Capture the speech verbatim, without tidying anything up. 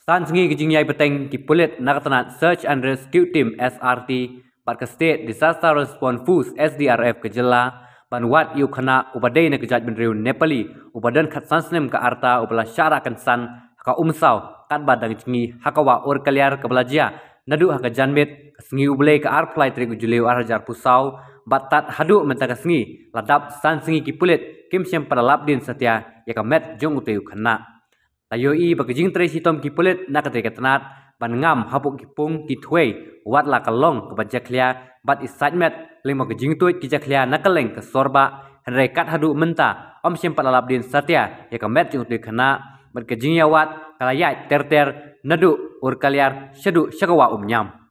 San sngi ka jingïai bteng ki pulit na ka tnat Search and Rescue Team, S R T, bad ka State Disaster Response Force, S D R F, ka jylla, ban wad ïa u khynnah uba dei na ka jaitbynriew Nepali, uba don khatsan snem ka rta, uba la shah rah kynsan ha ka Umsaw katba dang jngi ha ka wah Urkaliar, kaba la jia naduh ha ka janmiet ka sngi U Blei, ka arphew lai tarik u Jylliew arhajar arphew saw, bad tad haduh mynta ka sngi la dap san sngi ki pulit kim shym pat la lap dien satia ïa ka met jong utei u khynnah. La ïohi ba ka jingtrei shitom ki pulit na katei ka tnat ban ngam hapoh ki pung ki thwei, wat la ka long kaba jakhlia bad i sait met, lyngba ka jingtuid ki jakhlia na kylleng ka sor bah, hynrei kat haduh mynta ym shym pat la lap dien satia ïa ka met jong utei u khynnah, bad ka jingïawad ka la ïaid ter ter naduh Urkaliar shaduh sha ka wah Umñiam.